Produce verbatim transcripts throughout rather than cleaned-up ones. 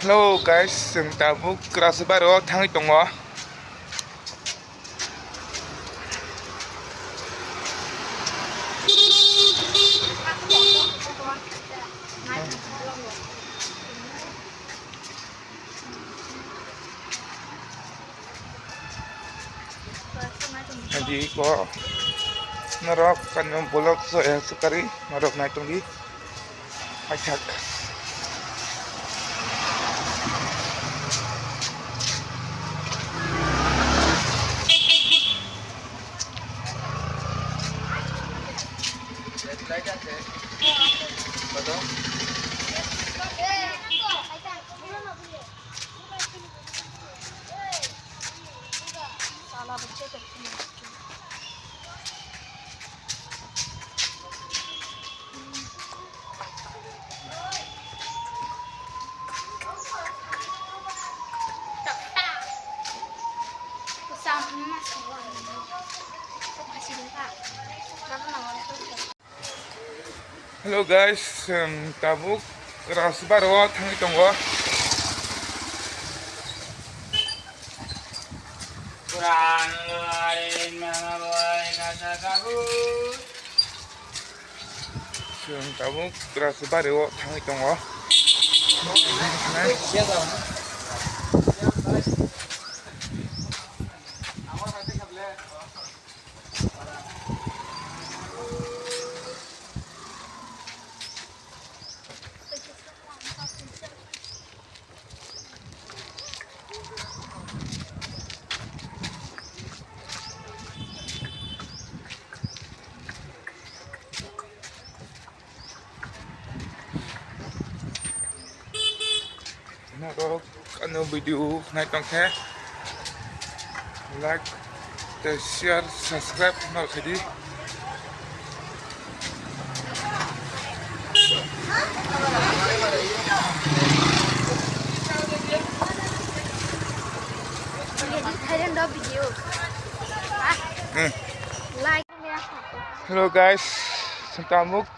Hello guys, chwng tabuk Krasbari o thangwi tongo. Adi ko norok kanyang bolok so yang sekali norok naitung di. Ajak. Hello guys, um, tabuk Rajbari o thangwi tongo. Chwng tabuk Rajbari o thangwi tongo. Norok ano video nai tong khe like tei share, subscribe no khaidi. Hmm. Like. Hello guys, chwng tabuk.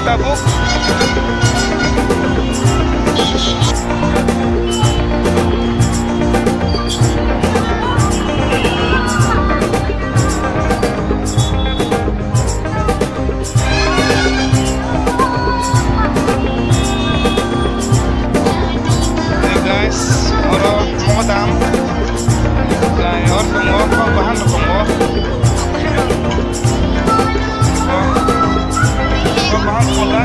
Tabuk. Hey guys, oro mogodam. Lai or tongo, kok bahan rok tongo. Kok bahan tongo da.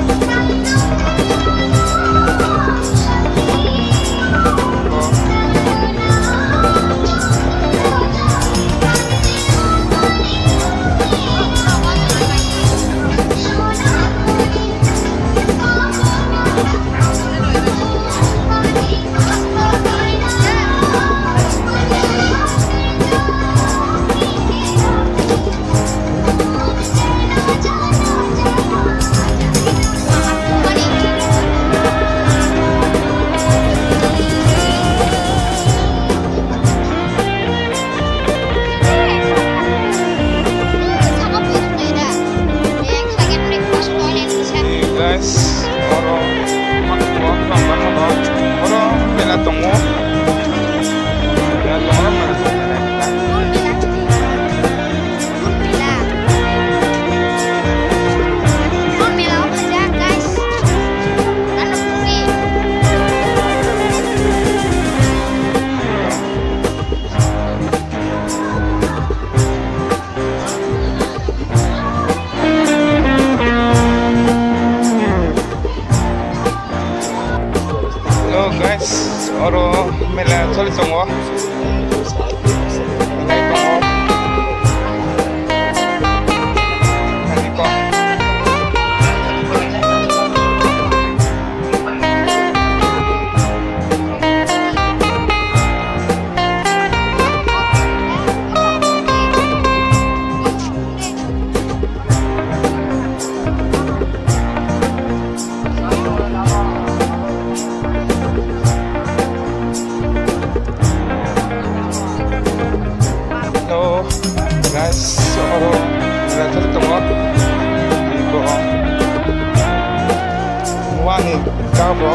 Guys, oro ma tongo, tong barma tongo. Oro mela tongo. Mela tongo, mela tongo. Hello guys, oro mela choli tongo. Mela tongo. Ani ko. Hello, guys, oro mela choli tongo. Iko wani kabo.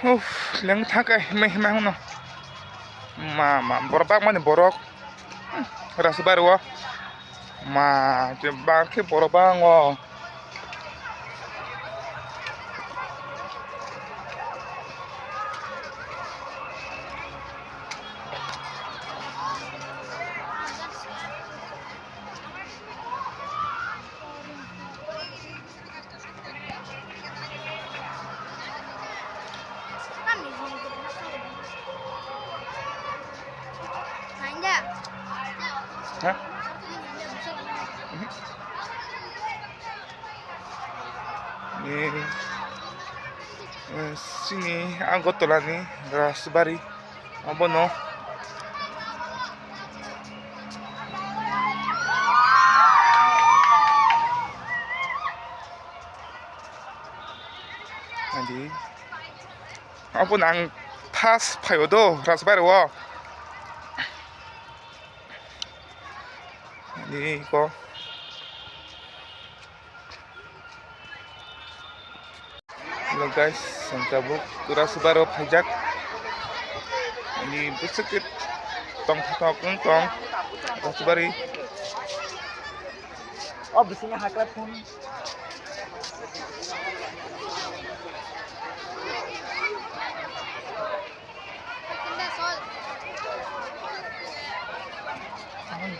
Uff, leng thangkhe himai himai hwnno. Ma, ma, borok bakmani borok. Rasubari o. Ma, je bakhe borok bango. Ha? Ni, eh, sini Agartala ni Rajbari. Abono. Adi. Abono ang thas phaio do, Rajbari o. Adi ko. Hello guys, ang tabuk Rajbari o phaijak. Ani bwswk khe tongthok wng tong Rajbari. O bisingo hakla phone.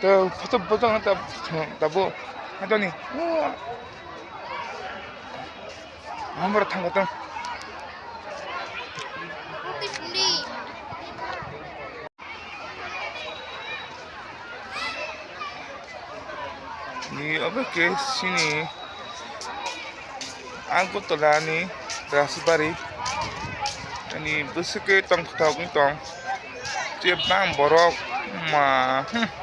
Te photo bojong ta, ta bo. Atoni. Hamar thang tong. Ni obo ke sini Agartala ni Rajbari ani bwswk ke tongthok wng tong. Tei bang borok ma, hmm.